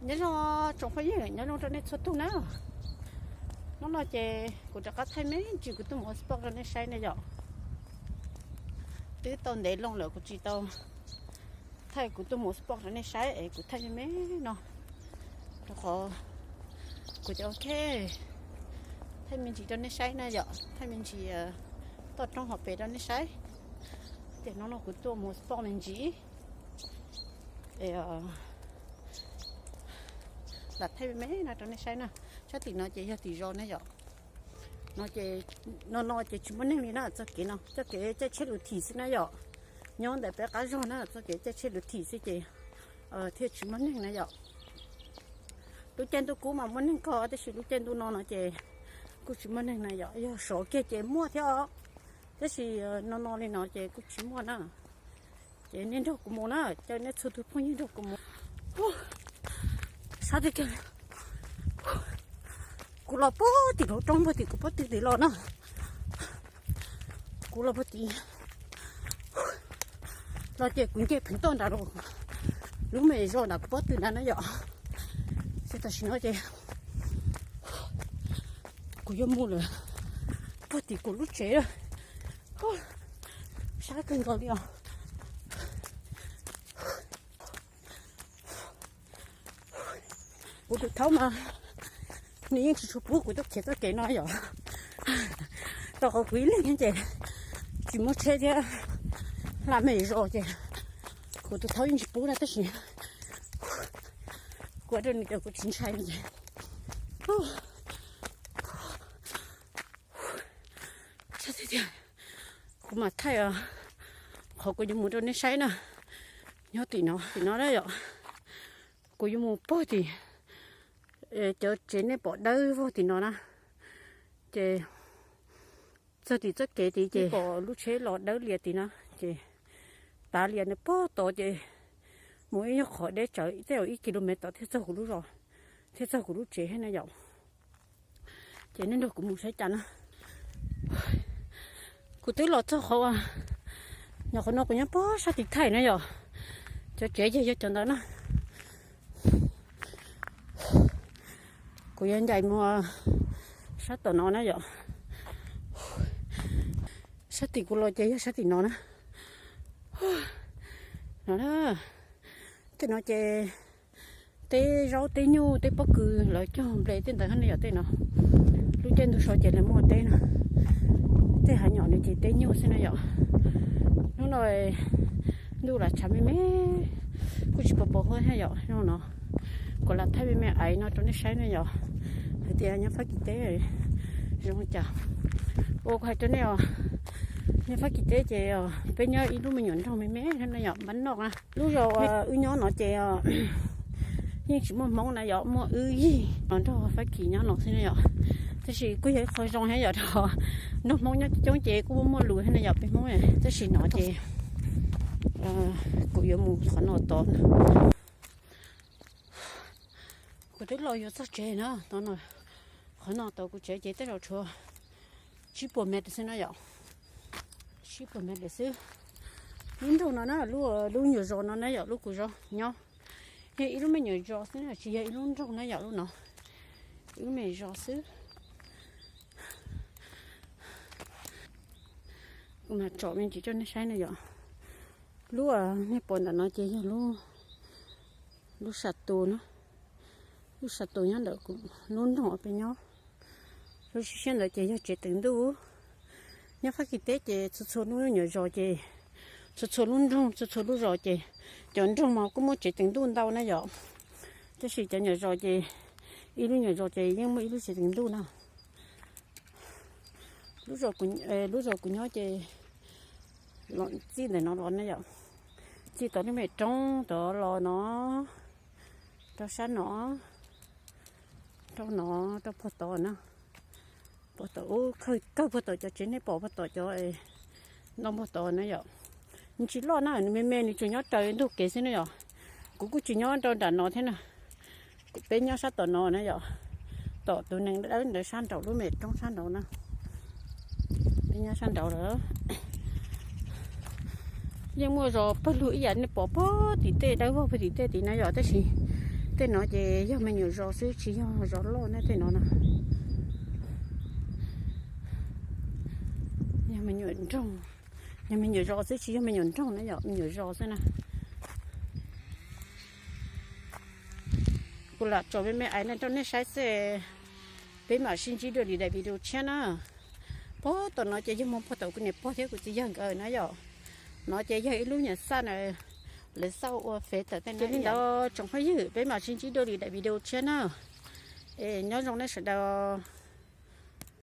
Nyob zoo tsoom phooj ywg nyob zoo rau nej txhua tus na. Hnub no ces kuv rov qab thaij me ntsis kuv tuaj mus ua sport rau nej saib na yom. Twb tau ntev loo lawm kuv tsis tau thaij kuv tuaj mus ua sport rau nej saib es kuv thaij me me no. Rau qhov kuv tias ok, thaij me ntsis rau nej saib na yom, thaij me ntsis toj roob hauv pes rau nej saib. Tias hnub no kuv tuaj mus ua sport me ntsis. Lam thaij me me no rau nej saib na. Sab tim no ces yog tim zos na yom. No ces, no no ces tsis muaj neeg li na, txoj kev no txoj kev caij tsheb lus thim xwb na yom. Nyob ntawm peb qab zos na txoj kev caij tsheb lus thim xwb ces thiaj tsis muaj neeg na yom. Lub caij ntuj kub mas muaj neeg kawg tab sis lub caij ntuj no no ces kuj tsis muaj neeg na yom, yog sov kiag ces muaj thiab os. Tab sis no no li no ces kuj tsis muaj na. Ces nej nrog kuv mus na, caw nej txhua tus phooj ywg nrog kuv mus. Sab tiag tiag, kuv los puag tim hauv roob puag tim kuv pob tw tim los na. Kuv los puag tim los ces kuv nce pheev toj nram lub me zos nram kuv pob tw nrad na yom. Ces tam sim no ces kuv yuav mus lawm puag tim kuv lub tsev lawm. Sab kawg nkaus li os. Kuv tus thaub mas nws yeej tsis tshua pub kuv tuaj khiav txoj kev no yom. Rau qhov kuv ib leeg ces tsis muaj tsheb thiab, hla me zos ces kuv tus thaub yeej tsis pub na tab sis kuv hais rau nws tias kuv tsis ntshai no ces Kuv mam thaij qhov kuv yuav mus rau nej saib na. Nyob tim no, tim no na yom. Kuv yuav mus puag tim cov tsev nej pom dawb vog tim no na. Ces txog tim txoj kev tid ces pom lub tsheb los dawb lias tim no. Ces tav lias nws puag tod ces mus ib nyuag qhov deb tsawv tej zaum ib kis lus mev tod thiaj txog kuv lub zos, thiaj txog kuv lub tsev thiab na yom. Ces nej nrog kuv mus saib cas na. Kuv twb los txog qhov, nyuam qhuav no kuv nyob puag sab tim thaij na yom. Cov tsev ces yog cov ntawd na. Kuv yuav ncaim mus sab tom no na yom. Sab tim kuv los ces yog sab tim no na. No na, tej no ces teb zaub teb nyuj teb pob kws lawv cog nplej tej ntawd na yom. Tej no lub caij ntuj so ces lawv muaj teb no. Tej hav nyom no ces teb nyuj xwb na yom. Hnub no ntuj lam tshav me me, kuj tsis pom pos huab thiab yom. Hnub no kuv lam thaij me me aiv no rau nej saib na yom, hais tias nyob Fab Kis teb zoo cas. Ua kuv hais rau nej os, nyob Fab Kis teb ces peb nyob ib lub me nyuam nroog me me na yom, npab noj na. Lub zos wb nyob no ces yeej tsis muaj Hmoob na yom, muaj wb yig los nrog Fab Kis nyob no xwb na yom. Tab sis kuj yog ib qho zoo thiab yom, rau nrog Hmoob nyob coob ces kuj muaj muaj lus thiab na yom peb Hmoob. Tab sis no ces kuv yuav mus qhov no tod. Kuv twb los yuav txog tsev na, qhov no tod kuv tsev ces tej zaum tshuav tsib puas mev xwb na yom. Tsib puas mev xwb. Lub nroog no na, lub nyuam zos no na yom, lub kuv zos nyob, yog ib lub me nyuam zos xwb na, tsis yog ib lub nroog na yom, lub no ib lub me zos xwb. Kuv mam tsom me ntsis rau nej saib na yom. Lub nej pom ntawm no ces yog lub sa tus na, lub sa tus nyob ntawm lub nroog peb nyob. Lub siab siab ntawd ces yog tsev teev ntuj. Nyob Fab Kis teb ces txhua txhua lub nyuam zos ces, txhua txhua lub nroog txhua txhua lub zos ces cov nroog mas kuj muaj tsev teev ntuj ntau na yom. Tab sis cov nyuam zos ces ib lub nyuam zos ces yeej muaj ib lub tsev teev ntuj na. Lub zos kuv nyob ces los txij ntawm no los na yom, txij tau lub me roob tod los no, rau sab no, rau no, rau puag tod na. Puag tod ub, kawg puag tod cov tsev nej pom puag tod cov ntoo puag tod na yom. Nws tsis loj na, nws me me, nws tsuas nyob raws ntug kev xwb na yom. Kuv kuj tsis nyob rau nram no thiab na. Peb nyob sab tom no na yom, tom tus nees dawb ntawd sab nraud lub me roob sab nraud na. Peb nyob sab nraud lawm. Yeej muaj zos pawg lug ib yam nej pom puag tim tej dawb vog puag tim tej tid na yom, tab sis Tej no ces yog me nyuam zos xwb tsis yog zos loj ne, tej no na. Yog me nyuam nroog, yog me nyuam zos xwb tsis yog me nyuam nroog na yom, me nyuam zos xwb na. Kuv lam tso me me ais no rau nej saib xwb, peb mam sib ntsib dua lwm daim video tshiab na. Puag tom no ces yog mus puag tom kuv niam pog thiab kuv txiv yawg nkawd na yom. No ces yog ib lub nyuam xaj na, lawv xaj ua fev tawm tej no. Li ntawd tsoom phooj ywg, peb mam sib ntsib dua lwm daim video tshiab na. Es nyob zoo nej sawv daws.